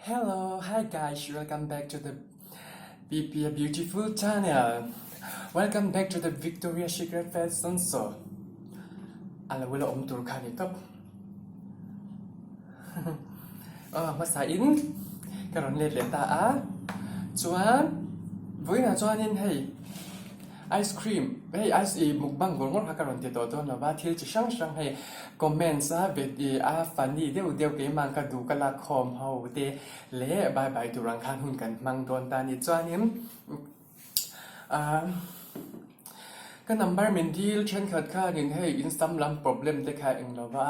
Hello, hi guys, welcome back to the PP Beautiful channel. Welcome back to the Victoria Secret Fashion Show. A lo la awm tur kha ni tawp. Aw hmasa in ka rawn let leh ta a, chuan vawiinah chuanin hei ice cream hei ice ih mukbang ngawr ngawr kha ka rawn ti tawh dawn lo va, thil chi hrang hrang hei comments a bet ih a funny deuh deuh keimah ka duh ka lak khawm ho te leh bye bye tur ang khan hun kan hmang dawn ta a ni chuanin. Ka number min dil thenkhat khanin hei in sam lam problem te kha eng lo va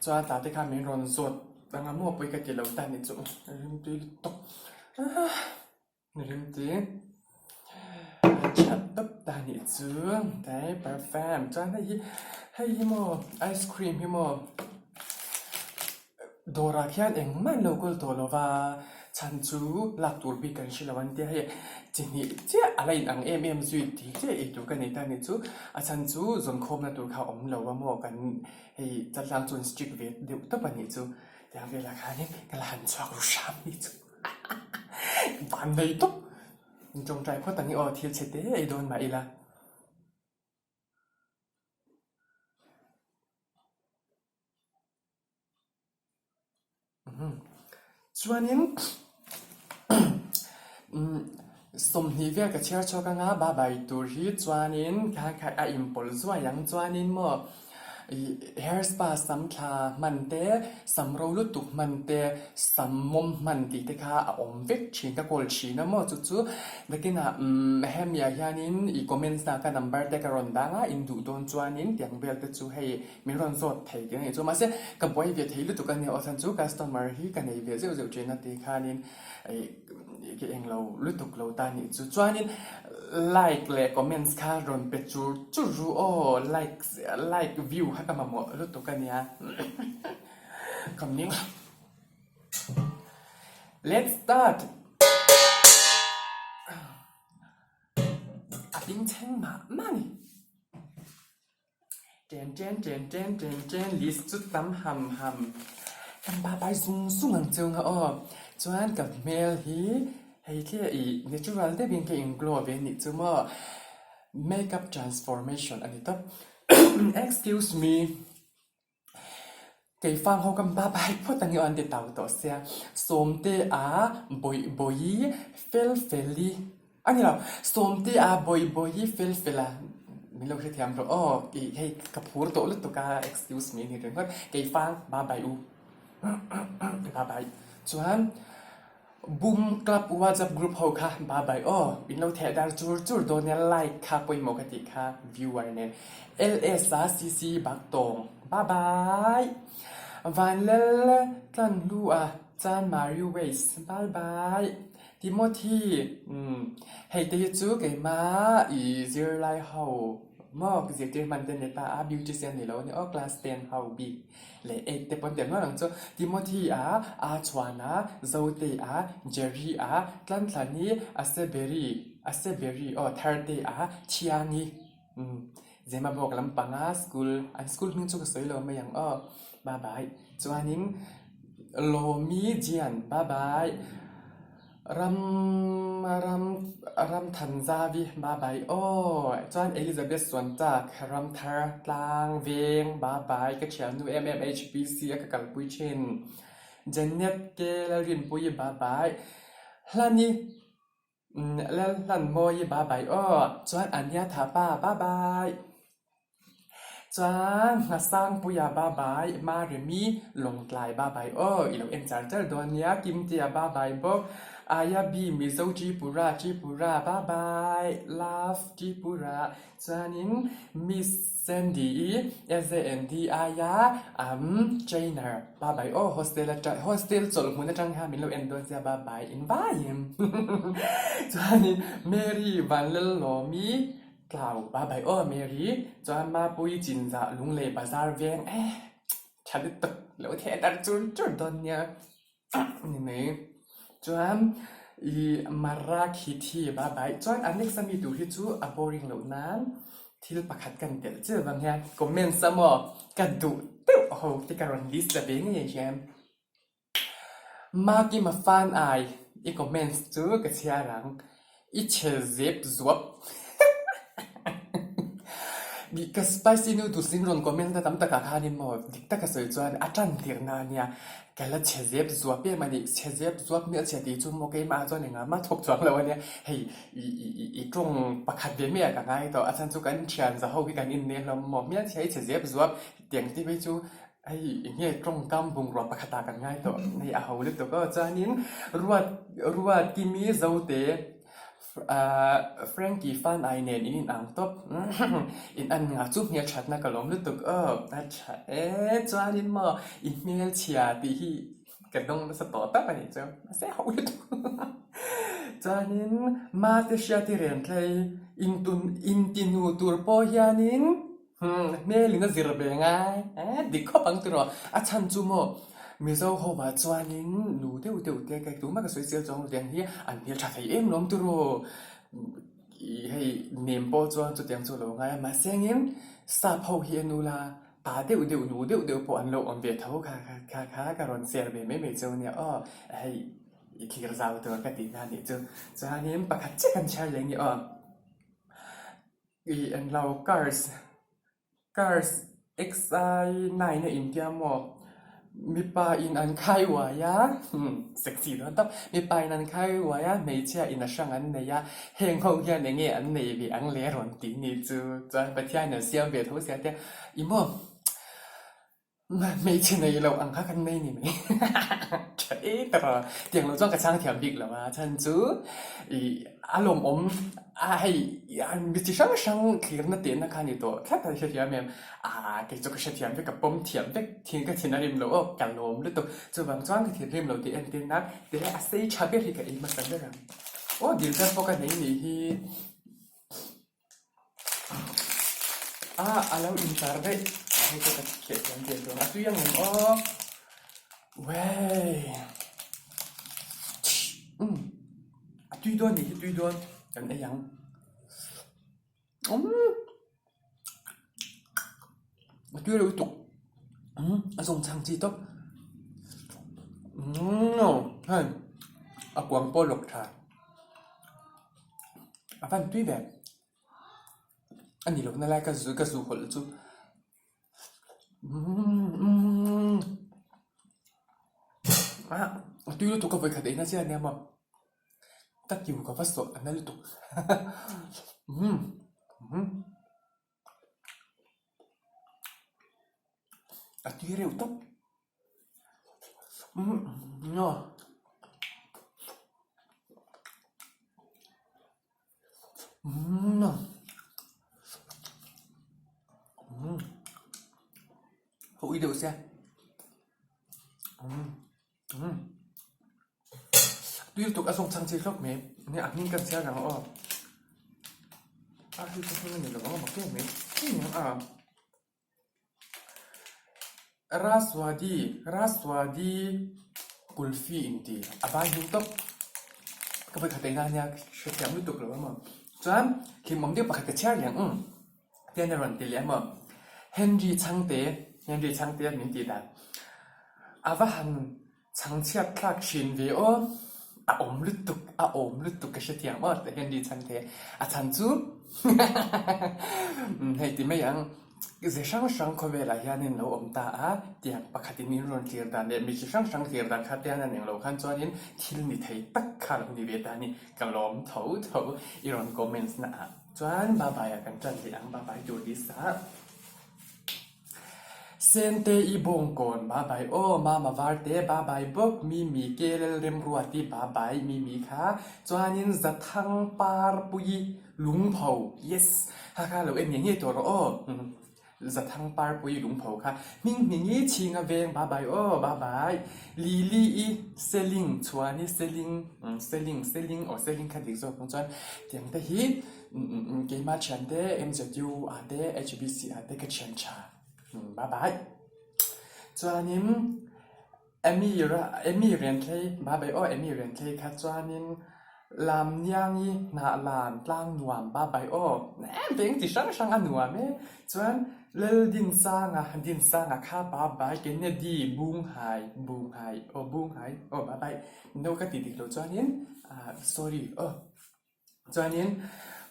chuan tah te khan min rawn zawt anga maw pawi ka ti lo ta ni chu rimtui lutuk rimtui a that tawp ta ni chu tlai perfume chuan hei hi hei hi maw ice cream hi maw. Dawrah khian engmah an lo kawl tawh lo va, chhan chu lak tur bik kan hre lo an tia hei chi hnih chiah a la inang em em zui tih chiah ei tur ka nei ta nih chu a chhan chu zawnkhawmna tur kha a awm lo a maw kan hei chaltlang chuan strict ve deuh tawp a nih chu tiang velah khanin ka la han chhuak ru hram nih chu van nei tawp tawngtai phawt ang i aw thil chhe te ei dawn mah ila. Chuanin 20 vel ka chhiar chhuak anga babai tur hi chuanin kha kha a inpawlh zuai ang chuanin maw ih hair spa sam thla hman te sam ro lutuk hman te sam mawm hman tih te kha a awm vek thin ka call thin a maw chu chu nakinah umm hemi ah hianin ih comments ah ka number te ka rawn dang a in duh dawn chuanin tiang vel te chu hei Min rawn zawt thei tih a nih chu. Mahse, ka buai ve thei lutuk a nia aw chuan chu customer hi ka nei ve zeuh zeuh thin a ti khanin ka eng lo lutuk lo ta nih chu. Chuanin like leh comments kha rawn pe chur chur ru aw, like like view kha ka mamawh lutuk a nia. Coming. Let's start. A ding chheng mah mah ni. Ṭen ṭen ṭen ṭen ṭen ṭen list chu tam ham ham. Kan pa pai zung zung ang cheu nga aw. Chuan ka hmel hi hei thlia ih natural deuhin ka in glow ve anih chu maw. Makeup transformation a ni tawp. Excuse me. Keifang ho kan pa pai phawt ang i aw an ti tau tawh sia. Sawmte a bawih bawihi fel feli a ni lo Sawmte a bawih bawihi fel fela min lo hrethiam rawh aw tih hei ka phur tawh lutuk a excuse me ni ringawt Keifang ba bai u ba bai chuan Boom club whatsapp group ho kha ba bai aw in lo theh dar chur chur dawn nia like kha pawimawh ka tih kha viewer nen LS a CC bak tawng ba bai Vanlal tlan hlu a chan Mario ways bye bye Timothy umm hei te hi chu keimah i zirlai ho maw zirtir hman te ni ta a beautician ni lo a ni aw class ten ho bik Leh eight te pawn tel nual ang chu. Timothy a, A Chhuan a, Zote a, Jerry a, Tlanthlani, Aseberi, Aseberi aw Tharte a, Thiangi umm Zemabawk lampanga school an school hming chu ka sawi lo mai ang aw bye bye chuanin Lawmi Jian bye bye. Ram ram ram than zavi ba bai aw chuan Elizabeth Suantak ram thar tlang veng ba bai ka thiannu MMHPC a ka kalpui thin Janet ke Lalrinpuii ba bai Hlani Lalhlanmawii ba bai aw chuan Ania Thapa ba bai. Chuan Hnasangpuia babai, Maremi Lawngtlai babai aw i lo en char char dawn nia, Kimtea babai bawk, Aya B Mizo Tripura Tripura babai, Love Tripura, chuanin Miss Sandy i SAND aia am trainer babai aw hostel atang hostel chawlh hmun atang hian min lo en dawn sia babai in vaiin chuanin Mary Vanlalawmi Tlau ba bai aw Mary chuan Mapui Chinzah Lunglei Bazar veng eh tha lutuk lo theh dar chur chur dawn nia ni mai chuan i Mara Khithi ba bai chuan a next ami tur hi chu a boring loh nan thil pakhat kan telh chiah vang hian comments a maw ka duh deuh ho te ka rawn list la ve ngei hian. Makima fan ai i comments chu ka chhiar ang. I chhe zep zuap. Ka spicy noodles in rawn comment na tam takah khanin maw dik taka sawi chuan a tan tirhna a nia. Ka la chhe zep zuap em a ni. Chhe zep zuap hmelchhia tih chu maw keimah ah chuan engah mah thawk chuang lo a nia. Hei i i i tawng pakhat ve mai ah ka ngai tawh. A chhan chu kan thian za ho hi kan inne hlawm maw hmelchhia i chhe zep zuap tiang te phei chu Hei enge tawngkam bungrua pakhat ah kan ngai tawh hei a ho lutuk aw chuanin ruat ruat kimi zote ah Frankie fan ai nen in inang tawp in an ngah chu hmel thatna ka lawm lutuk aw a tha e chuanin maw i hmelchhia tih hi ka dawng nasa tawh tak a nih chu mahse a ho lutuk chuanin mate hriati ren thlei intun intinu tur pawh hianin. Umm, hmel in a zir ve ngai eh dik khawp ang tiraw? A chhan chu maw Mizo ho ah chuanin nu deuh deuh te ka tumah ka sawi sel chuang lo tiang hi an hmel tha thei em lawm tiraw? Ih hei nem pawh chuan chutiang chu a lo ngai a mahse engin sap ho hi a nu la pa deuh deuh nu deuh deuh pawh an lo awm ve tho kha kha kha ka rawn share ve mai mai chu ania aw hei i thlir zau tur ka tih na nih chu chuanin pakhat chiah kan chhiar leh a ni aw. I en lo cars cars xi nine a intia maw mipa in an khai uai a sexy dawn tawp mipa in an khai uai a hmeichhia in a hrang an nei a heng ho hian eng nge an nei ve ang le rawn tih ni chu chuan Pathian an siam ve tho sia te i maw. Hmeichhe nei loh ang kha kan nei ni mai. Tha e tak a, tiang lo chuan ka chhang thiam bik lo a, chhan chu ih a lawmawm a hei mi chi hrang hrang thlirna tehna kha a ni tawh thlap a hrethiam em? Ah kei chu ka hrethiam vek ka pawm thiam vek thin ka thin a rim lo aw ka lawm lutuk chuvang chuan ka thinrim lo tih entir nan tilai a sei tha ber hi ka ei hmasa ber ang. Aw dil ber pawh ka nei nih hi. Ah a lo intar daih hei chu ka hreh thiam ve tur a tui ang em aw wei umm a tui dawn nih hi tui dawn kan ei ang umm a tui reuh lutuk umm a zawng chhang chi tawp umm hei a kuang pawh a lawk tha. A van tui ve. A ni lohna lai ka zu ka zu hawlh chu umm ah a tui lutuk ka vawikhat eina chiah ania maw ka kiu ka va sawh a na lutuk umm umm a tui reuh tawp. Ho ui deuh sia tui lutuk a zawng chhang chi hlawk mai nia a hming kan chhiar ang aw a hei chu hming a ni lo ang a mak em mai a. Raswadi Raswadi Kulfi inti a vai hming tawp ka vawi khat eina ania hrethiam lutuk lo emaw chuan hlimawm deuh pakhat ka chhiar reng ang tian a rawn ti leh emaw Henry Chhangte Henry Chhangte a min tih dan a va han Chhangchhiat thlak thin ve aw. A awm lutuk, a awm lutuk ka hrethiam aw tah hian ri chhan thei a. A chhan chu hei ti mai ang, ze hrang hrang khawvelah hianin lo awm ta a, tiang pakhatin in rawn thlir dan leh mi chi hrang hrang thlir dan kha te hian a ning loh khan chuanin thil ni thei tak kha lo ni ve ta a ni. Ka lawm tho tho i rawn comments na ah chuan Babai ah kan ṭan leh ang, Babai tur hi sa. Sente i bawngkawn babai aw mama varte babai bawk mimi kelel remruati babai mimi kha chuanin zathang parpui lungpho yes kha kha lo en ngei ngei tawh rawh aw zathang parpui lungpho kha hming hmingi chhinga veng babai aw babai lili i seling chhuani seling seling seling aw seling kha dik zawk ang chuan tiang te hi Keimah thian te MZU ah te HBC ah te ka thian tha bye bye. Chuanin Amy Amy Rianthlei bye bye aw Amy Rianthlei kha chuanin Lamniangi hnah lan tlang nuam bye bye aw veng chi hrang hrang a nuam e chuan. Laldinsanga, Dinsanga kha ba bai Kennedy Bunghai, Bunghai aw Bunghai aw ba bai no ka ti dik lo chuanin ah sorry aw. Chuanin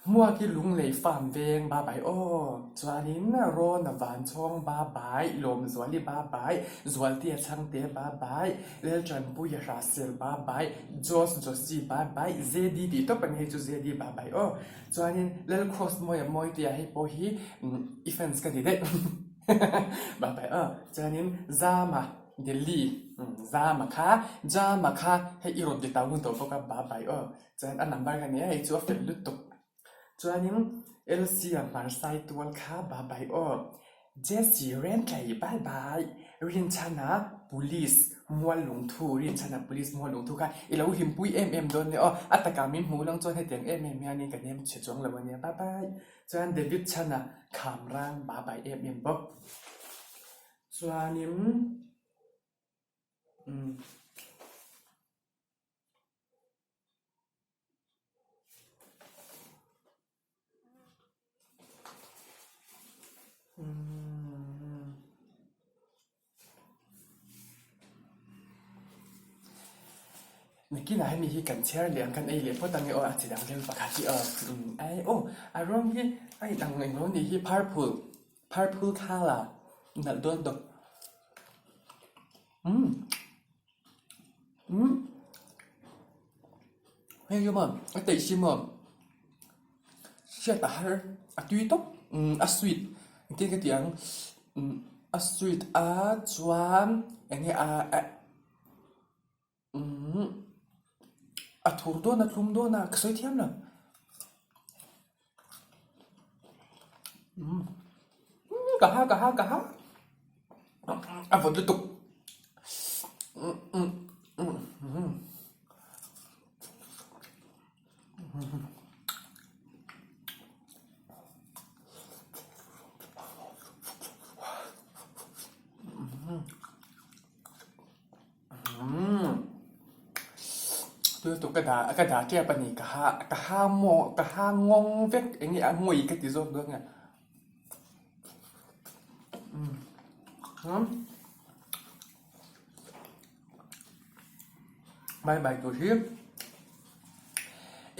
Hmuaki Lunglei farm veng ba bai aw chuanin Rawna Vanchhawng ba bai Lawmzuali ba bai Zualtea Chhangte ba bai Laltanpuia Hrahsel ba bai Jos Josi ba bai ZD tih tawp a ni hei chu ZD ba bai aw. Chuanin Lalcross Mawia Mawitea hei pawh hi i fans ka ni daih bye bye aw. Chuanin Zama Delhi Zama kha Jama kha hei i rawn ti tau hun tawh bawk a bye bye aw. Chuan a number ka nia hei chu a fel lutuk. Chuanin Elsia Hmarsai tual kha bye bye aw. Jesse Rentlei bye bye Rinchhana Police mual lungthu Rinchhana Police mual lungthu kha i lo hlimpui em em dawn nia aw a takah min hmuh lang chuan hetiang em em hianin ka nem chhe chuang lo ania bye bye chuan David Chhana Khamrang bye bye em em bawk chuanin umm. Nikinah hemi hi kan chhiar leh ang kan ei leh phawt ang e aw a chi dang deuh pakhat hi aw ai aw a rawng hi a inang englo ni hi purple purple colour nalh dawn tawp umm. Umm hei hi maw a teih si maw hriat a har a tui tawp umm a sweet engtin ka tih ang umm a sweet a chuan eng nge ah eh umm a thur dawn a thlum dawn a ka sawi thiam lo umm ka ha ka ha ka ha a vawt lutuk Tui ka dah ka dah tep a ni ka ha ka ha maw ka ha ngawng vek eng nge a ngawi ka ti zawk dawn nge Bye bye tur hi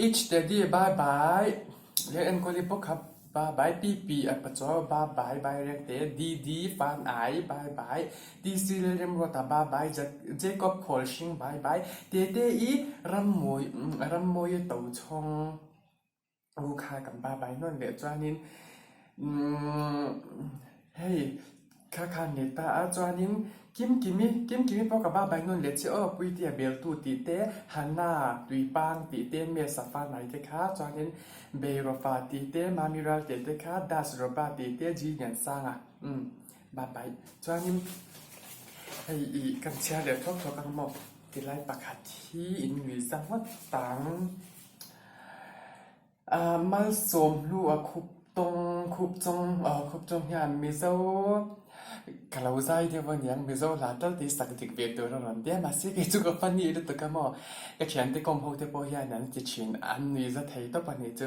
Each daddy bye bye leh enkawli bawk kha bye bye pi pi a pachaw bye bye bye reng te DD fan ai bye bye TC Lalremruata bye bye Jacob Khawlhring bye bye Tete i Rammawi Rammawia Tochhawng. U kha kan ba bai nawn leh chuanin umm hei kha kha ni ta a chuanin Kimkimi Kimkimi pawh ka ba bai nawn leh che aw Puitea Beltu tih te Hana Tuipang tih te Mesa Fanai te kha chuanin Beirawfa tih te Mami Ralte te kha Das Roba tih te Ji Liansanga umm ba bai chuanin hei ih kan chhiar leh thuak thuak ang maw tilai pakhat hi in nuihza ngawt tang. Malsawm hnu a khup tawng khup chawng aw khup chawng hian Mizo ka lo zai deuh a niang Mizo hla tal te sak dik ve tur a rawn ti a mahse kei chu ka funny lutuk a maw ka thiante kawm ho te pawh hian an ti thin an nui za thei tawp a nih chu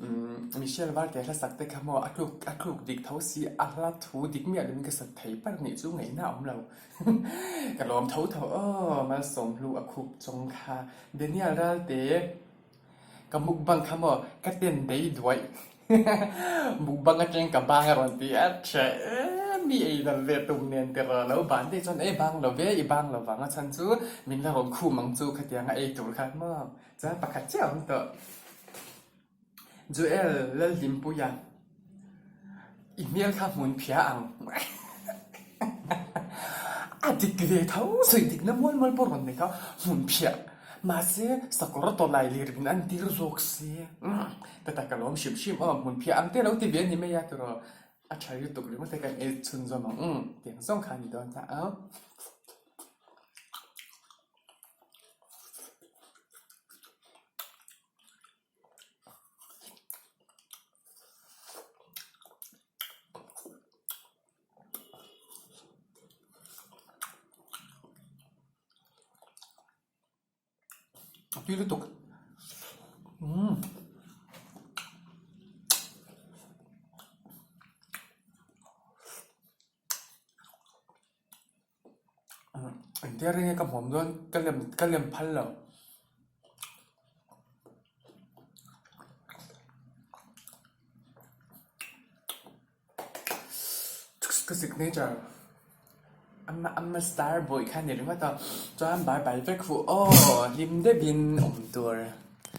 umm Michelle Varte hla sak te kha maw a tluk a tluk dik tho si a hla thu dik miah lovin ka sak thei parh nih chu ngaihna a awm lo ka lawm tho tho aw Malsawm hnu a khup chawng kha Daniel Ralte. Ka mukbang kha maw ka ten dei duaih mukbang atang ka bang a rawn ti a tha em mi ei dan ve tum nen ti rawh lo ban te chuan ei bang lo ve i bang lo vang a chhan chu min la rawn khum ang chu khatiang a ei tur khan maw chuan pakhat chiah a awm tawh. Joel Lalhlimpuia i hmel kha hmun phiah ang a dik ve tho sawi dikna mual mual pawh rawn nei kha hmun phiah mahse sakawr tawlai lir in an tir zawk si ka tak ka lawm hrim hrim aw hmun phiah ang te lo ti ve a ni mai a tiraw a tha lutuk ringawt te kan ei chhunzawm ang tiang zawng kha a ni dawn ta a. A tui lutuk umm. Engtia reng nge ka hmuam dawn ka lem ka lem phal lo. Ka signature ama ama star bawih kha a ni ringawt a, chuan bye bye vek fuh aw hlim deuhin awm tur.